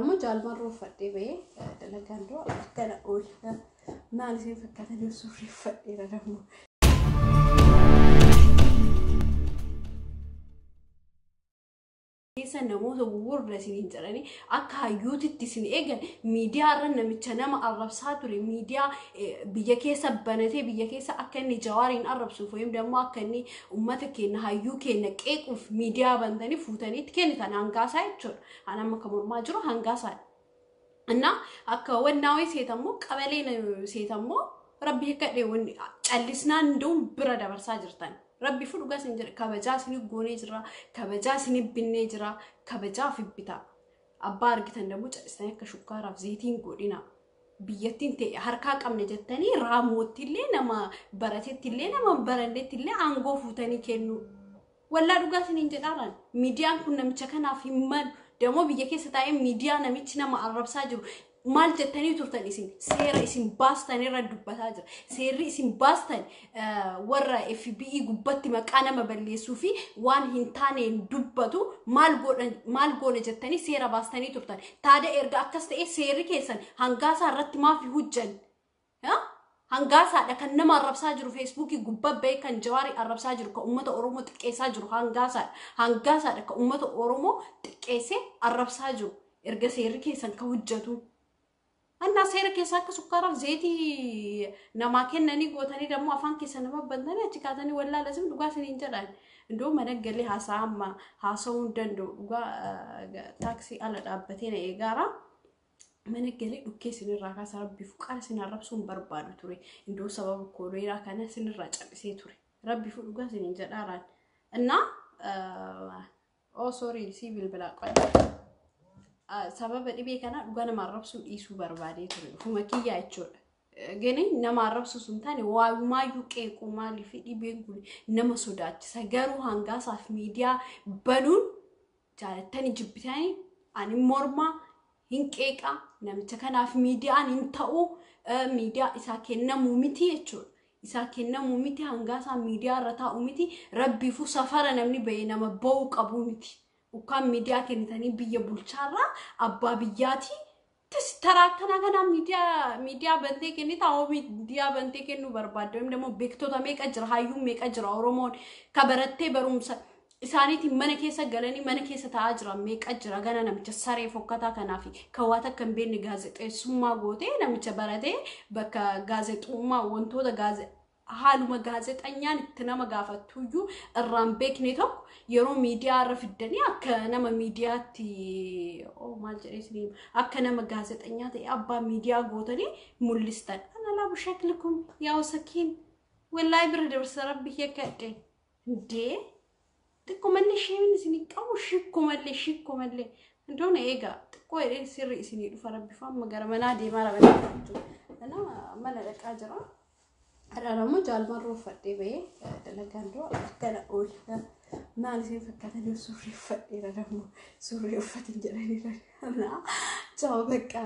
Immoo jaalmarroo uffadhee bahee dalagaan dura akkana oola. Maal isin fakkaatanii surree uffadheera dammoo. Keessa namoota gugurda isiniin jedhanii akka hayyuutitti isin eegan, miidiyaa irra namicha nama arrabsaa ture, miidiyaa biyya keessa banatee, biyya keessa akka inni Jawaariin arrabsuuf yookiin immoo akka inni uummata keenya, hayyuu keenya qeequuf miidiyaa bantanii fuutanii itti kennitan hangaasaa jechuudha. An amma kan mormaa jiru hangaasaadha. Innaa akka wannaawee seetammoo, qabalee seetammoo, rabbi akka callisnaan hunduun bira dabarsaa jirtan. Rabbi fu dhugaa isin jedha, kabajaa isin goonee jira, kabajaa isin binnee jira, kabajaa of bitaa. Abbaa argitan dammoo callisanii akka shukkaaraaf zayitiin godhina. Biyyattiin ta'e harkaa qabne jettanii raamootti illee, nama baratetti illee, nama barannetti illee aangoo fuutanii kennu. Wallaa dhugaa isiniin jedhaaraan miidiyaan kun namicha kanaaf hin malu. Dammoo biyya keessa taa'ee miidiyaa namichi nama arrabsaa jiru maal jettanii turtan isin? Seera isin baastan irra dubbataa jira. Seerri isin baastan warra FBI gubbatti maqaa nama balleessuu fi waan hin taaneen dubbatu maal godhan, maal goone jettanii seera baastanii turtan. Taada erga akkas ta'e seerri keessan hangaasaa irratti maaf hojjan? Hangaasaadha kan nama arrabsaa jiru, Feesbuukii gubbaa bahee kan Jawaarii arrabsaa jiru, kan uummata Oromoo xiqqeessaa jiru hangaasaadha. Hangaasaadha kan uummata Oromoo xiqqeessee arrabsaa jiru. Erga seerri keessan kan hojjetu. Annaa seera keessaa akka sukkaaraaf zayitii namaa kennanii gootanii, dammoo afaan keessa nama bantanii achi kaatanii wallaala isin dhugaa isiniin jedhan. Iddoo mana galee haasaa amma haasa'uu hin danda'u, dhugaa taaksii ala dhaabbatee na eegaara. Mana galee dhukkee isinirraa kaasa, rabbi fuqara isin arrabsuu hin barbaadu ture. Iddoo sababa koleeraa kana isinirraa callisee ture. Rabbi dhugaa isiniin jedhaaraan. Innaa oh sorry, si bilbilaa qofa. Sababa dhibee kana dhugaa nama arrabsuu dhiisuu barbaadee ture. Ufuma kiyyaa jechuudha. Gini nama arrabsuu sun taane waayumaayyuu qeequu, maaliif dhibeen kun nama sodaachisa. Garuu hangaasaaf miidiyaa banuun jaalattanii jibbitanii ani mormaa hin qeeqaa, namicha kanaaf miidiyaan hin ta'u, miidiyaa isaa kennamuu miti jechuudha. Isaa kennamuu miti, hangaasaa miidiyaa irra taa'u miti, rabbiifuu safara namni bahee nama ba'uu qabu miti. Ukkaan miidiyaa kennitanii biyya bulchaarraa abbaa biyyaati. Taraa akkanaa kanaa miidiyaa bantee kennita, hoo miidiyaa bantee kennuu barbaadde immoo beektota meeqa jira, hayyuun meeqa jira, Oromoon ka barattee barumsa isaaniitiin mana keessa galanii mana keessa taa'aa jiran meeqa jira? Gana namicha saree fokkataa kanaaf kan waan akka hin beekne gaazexeessummaa gootee, namicha baratee bakka gaazexummaa wantoota haaluma gaazexanyaan itti nama gaafattuyyuu irraan beekne tokko yeroo miidiyaa irra fiddanii akka nama miidiyaatti, maal jedhee isinii, akka nama gaazexanyaa ta'e abbaa miidiyaa gootanii mul'istan. Ana laabu shakli kun yaa sakiin wallaahi bira dabarsa, rabbi yakadhe ndee xiqqoo mallee isheen isinii qabu shikkoo mallee shikkoo mallee indoona eegaa xiqqoo jedhee sirri isinii dhufa, rabbi amma gara manaa deemaa rabanii jechuudha. Mana dhaqaa jira. Har'a immoo jaalmarroo uffadhee bahee dalagaan dura akkana oola. Maal isin fakkaatanii surree uffadheera, dammoo surree uffatin jedhanii. Ciao bakka.